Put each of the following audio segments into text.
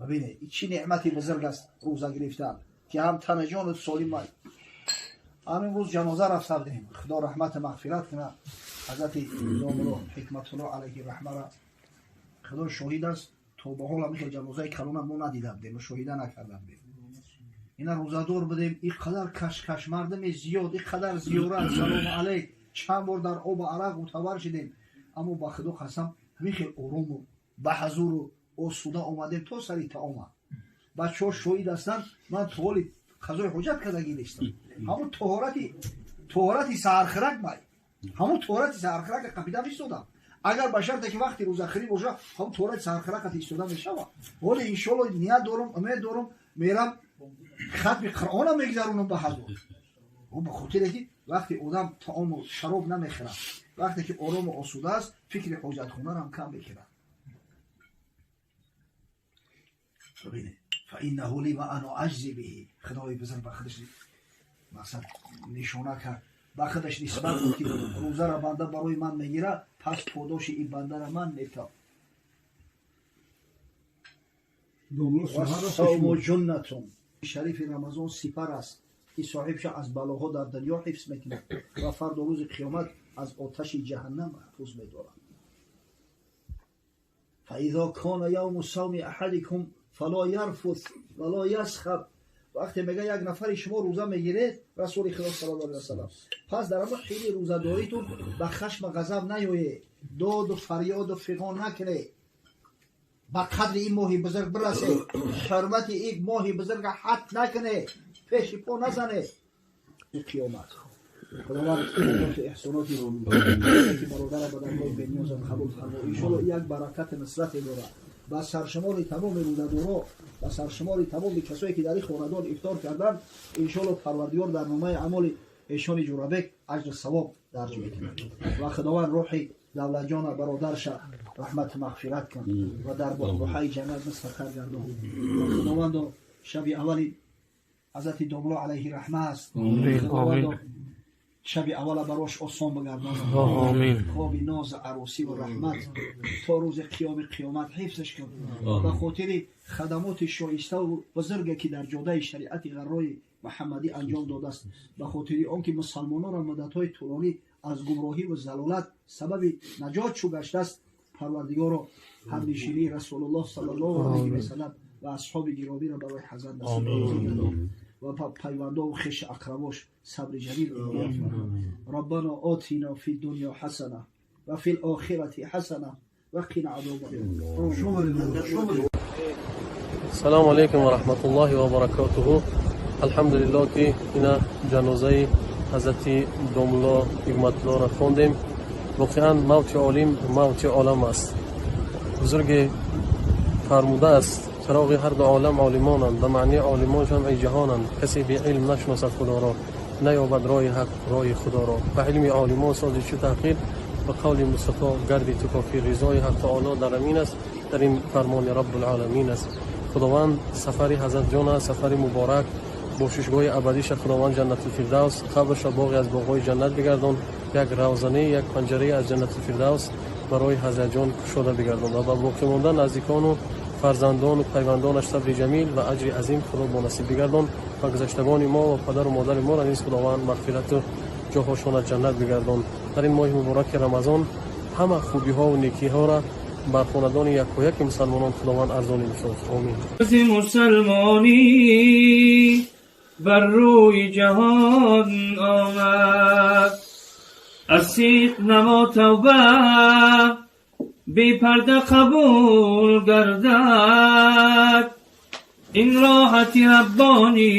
Бибинед, чӣ неъмати бузург аст рӯза гирифтан, ки ҳам тана ҷонат солим ай. Ҳамин рӯз ҷаноза рафта будем. Худо раҳмату мағфират кунад ҳазрати домулло Ҳикматулло алайҳи раҳмара. Худо шоҳид аст, то ба ҳол ҳамин хел ҷанозаи калона мо надида будем, мушоҳида накарда будем. Ина рӯзадор будем, ин қадар кашкаш, мардами зиёд, ин қадар зиёрат, салому алайк, чанд бор дар обу арақ мутавар шидем, аммо ба Худо қасам, ҳамин хел орому ба ҳазуру осуда омадем то сари таома. Бачаҳо шоҳид ҳастанд, ман то ҳоли қазои ҳоҷат кардагӣ нестам. Ҳамун тоҳорати саҳархирак май, ҳамун тоҳорати саҳархирака қапида бистодам. Агар ба шарте ки вақти рӯзахӯрӣ боша, ҳамун тоҳорати саҳархиракат истода мешава. Ҳоли иншоалло ният дорум, умед дорум, мерам, хатми Қуръона мегзаронам ба ҳазур. Ба хотире ки вақте одам таому шароб намехӯрад, вақте ки орому осуда аст, фикри ҳоҷатхонарам кам мекунад. Бибинед, фаиннаҳу ли ва ана аҷзи биҳи. Худои бузург ба худаш мақсад нишона кард, ба худаш нисбат дод, ки рӯзара банда барои ман мегирад, пас подоши ин бандара ман метавам. Вассавму ҷуннатун. Шарифи Рамазон сипар аст, ки соҳибша аз балоҳо дар дунё ҳифз мекунад ва фардо рӯзи қиёмат аз оташи ҷаҳаннам маҳфуз медорад. Фаизо кона явму савми аҳадикум фало ярфус вало ясхаб. Вақте мега як нафари шумо рӯза мегиред, Расули Худо саллаллоҳу алайҳи васаллам, пас дар ҳамон ҳини рӯзадоритон ба хашма ғазаб наёед, доду фарёду фиғон накунед, ба қадри ин моҳи бузург бирасед, ҳурмати ин моҳи бузурга ҳад накунед, пеши по назанед. Қиёмат Худованд эҳсоноти бародара ба даргоҳи бениёзам қабул фармо. Иншоалло як баракати нусрате дорад ба саршумори тамоми рӯзадоро, ба саршумори тамоми касое ки дар ин хонадон ифтор карданд. Иншоалло Парвардигор дар номаи аъмоли эшони Ҷурабек аҷру савоб дарҷ мекунад ва Худованд рӯҳи Давлатҷона бародарша раҳмату мағфират кун ва дар буҳбуҳаи ҷаннат мустақар гардон. Худовандо, шаби аввали ҳазрати домло алайҳи раҳма аст. Худовандо, шаби аввала барош осон бигардон, хоби нозу арӯсӣ ва раҳмат то рӯзи қиёми қиёмат ҳифзаш кун. Ба хотири хадамоти шоиставу бузурге ки дар ҷодаи шариати ғаррои Муҳаммадӣ анҷом додааст, ба хотири он ки мусалмононро муддатҳои тӯлонӣ аз гумроҳӣ ва залолат сабаби наҷот шу гаштааст, Парвардигоро, ҳамнишинии Расулуллоҳ саллаллоҳу алайҳи васалам ва асҳоби гиромиро барои ҳазрат насиб гардон ва пайвандову хеши ақрабош сабри ҷамил иноят фармо. Раббано отино фи дунё ҳасана ва фи лохирати ҳасана ва қина азоба. Салому алайкум ва раҳматуллоҳи ва баракотуҳу. Алҳамдулиллоҳ, ки ина ҷанозаи ҳазрати домулло Ҳикматуллоро хондем. Воқеан, мавти олим мавти олам аст. Бузурге фармудааст: чароғи ҳарду олам олимонанд, ба маънии олимон шамъи ҷаҳонанд. Касе беилм нашиносад Худоро, наёбад роҳи ҳақ, роҳи Худоро. Ба илми олимон сози чӯ таҳқир, ба қавли Мустафо гарди ту кофир. Ризои ҳақ таоло дар амин аст, дар ин фармони Раббулоламин аст. Худованд сафари ҳазратҷона сафари муборак, бошишгоҳи абадиша Худованд Ҷаннатулфирдавс, қабрша боғе аз боғҳои ҷаннат бигардон, як равзане, як панҷарае аз Ҷаннатулфирдавс барои ҳазратҷон кушода бигардон ва ба боқимонда наздикону фарзандону пайвандонаш сабри ҷамил ва аҷри азим Худо бонасиб бигардон. Ва гузаштагони мо ва падару модари моро низ Худованд мағфирату ҷоҳошона ҷаннат бигардон. Дар ин моҳи мубораки Рамазон ҳама хубиҳову некиҳоро бар хонадони якояки мусалмонон Худованд арзонӣ бисоз. Омин. Мусалмонӣ бар рӯи ҷаҳон омад, аз сиқ намо тавба бепарда қабул гардад. Ин роҳати раббонӣ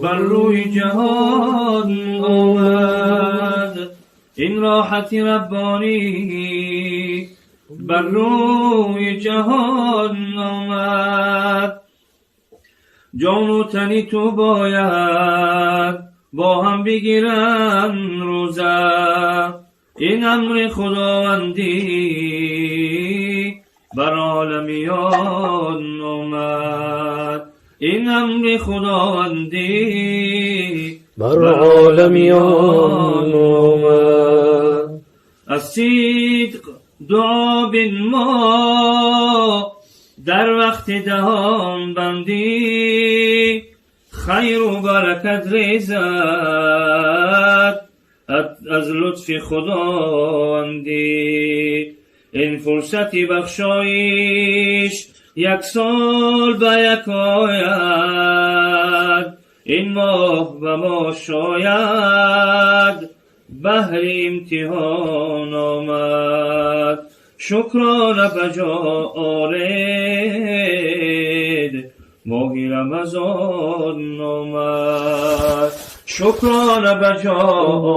бар рӯи ҷаҳон омад, ин роҳати раббонӣ бар рӯи ҷаҳон омад. Ҷону тани ту бояд бо ҳам бигиранд рӯза, ин амри худовандӣ бар оламиён омад, ин амри худовандӣ бар оламиён омад. Аз сидқ дуо бинмо. در وقت دهان بندی خیر و برکت ریزد از لطف خداوندی. این فرصت بخشایش یک سال به یک آید، این ماه به ما شاید بهر امتحان آمد. شکرانه به جا آرید ماه رمضان آمد. شکرانه به جا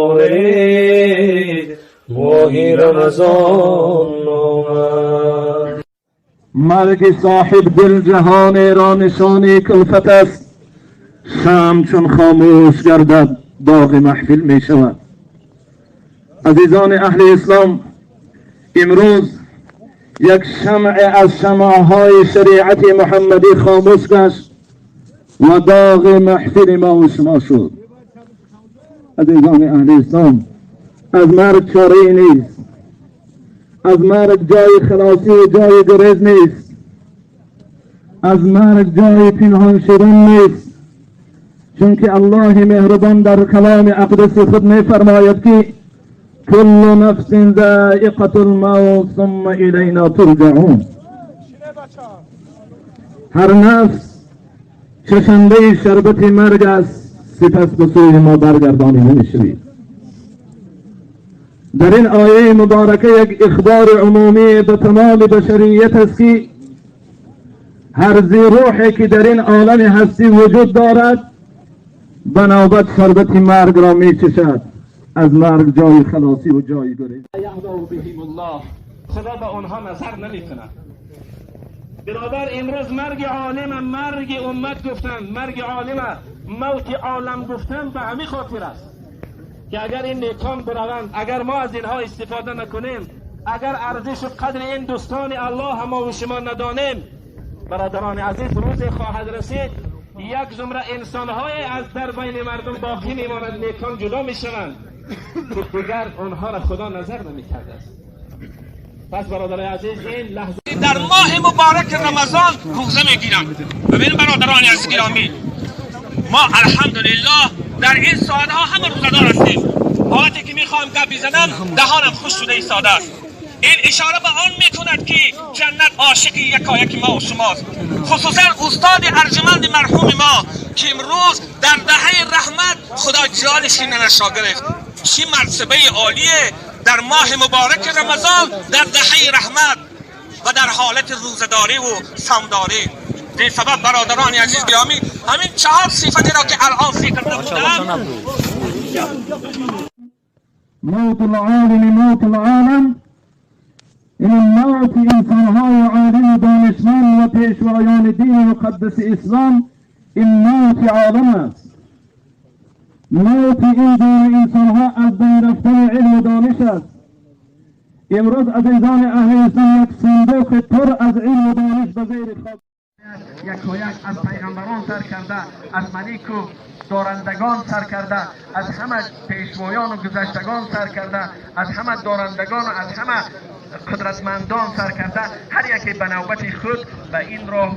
آرید ماه رمضان آمد. مرگ صاحب دل جهان را نشانی کلفت است، شمع چون خاموش گردد داغ محفل می شود. عزیزان اهل اسلام، امروز یک شمع از شمعهای شریعت محمدی خاموش گشت و داغ محفل ما و شما شد. عزیزان اهل اسلام، از مرگ چاره نیست، از مرگ جای خلاصی و جای گریز نیست، از مرگ جای پنهان شدن نیست، چون که الله مهربان در کلام اقدس خود می فرماید که کل نفس ذائقة الموت ثم الینا ترجعون. هر نفس چشنده شربت مرگ است، سپس به سوی ما برگردانیده میشوید. در این آیه مبارکه یک اخبار عمومی به تمام بشریت است که هر ذی روحی که در این عالم هستی وجود دارد به نوبت شربت مرگ را میچشد. از مرگ جای خلاصی و جای گریز. بهم الله، خدا به آنها نظر نمیکند. برادر، امروز مرگ عالم مرگ امت گفتن، مرگ عالم موت عالم گفتن به همین خاطر است که اگر این نیکان بروند، اگر ما از اینها استفاده نکنیم، اگر ارزش و قدر این دوستان الله ما و شما ندانیم، برادران عزیز، روز خواهد رسید یک زمره انسان‌های از در بین مردم باقی میماند، نیکان جدا میشوند که دیگر آنها را خدا نظر نمیکرده است. پس برادران عزیز، این لحظه در ماه مبارک رمضان روزه میگیرند. ببین برادران عزیز گرامی، ما الحمدلله در این ساعتها همه روزه‌دار هستیم. حالتی که میخواهم گپ بزنم دهانم خوش شده ایستاده است. این اشاره به آن میکند که جنت عاشق یکایک ما و شماست، خصوصا استاد ارجمند مرحوم ما که امروز در دهه رحمت خدا جالش را گرفت. چه مرتبه عالیه در ماه مبارک رمضان در دهه رحمت و در حالت روزه‌داری و صومداری. به سبب برادران عزیز گرامی، همین چهار صفتی را که الان ذکر نمودم. موت العالم موت العالم، این موت انسانهای عالم و دانشمند و پیشوایان دین مقدس اسلام، این موت عالم است. موت این دین انسانها از بین رفتن علم و دانش است. امروز عزیزان اهل اسلام یک صندوق پر از علم و دانش به زیر خاک یکایک از پیغمبران سر کرده، از ملک و دارندگان سر کرده، از همه پیشوایان و گذشتگان سر کرده، از همه دارندگان و از همه قدرتمندان سر کرده، هر یکی به نوبت خود به این راه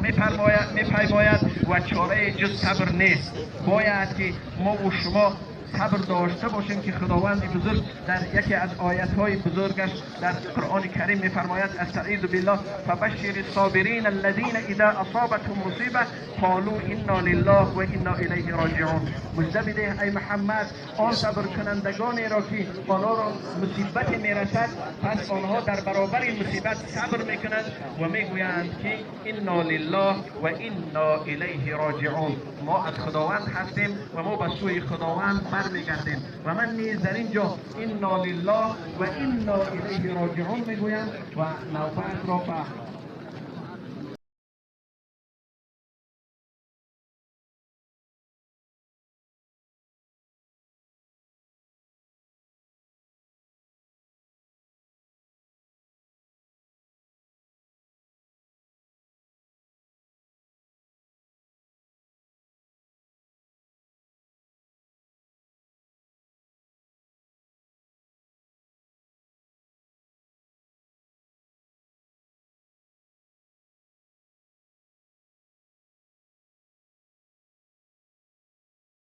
میپیماید و چاره جز صبر نیست. باید که ما و شما صبر داشته باشیم که خداوند بزرگ در یکی از آیت‌های بزرگش در قرآن کریم می‌فرماید: استعیذ بالله فبشر الصابرین الذین اذا اصابتهم مصیبه قالوا انا لله و انا الیه راجعون. مژده بده ای محمد آن صبر کنندگانی را که آنها را مصیبت میرسد، پس آنها در برابر این مصیبت صبر میکنند و میگویند که انا لله و انا الیه راجعون. ما از خداوند هستیم و ما به سوی خداوند برمیگردیم. و من نیز در اینجا انا لله و انا الیه راجعون میگویم و نوبت را به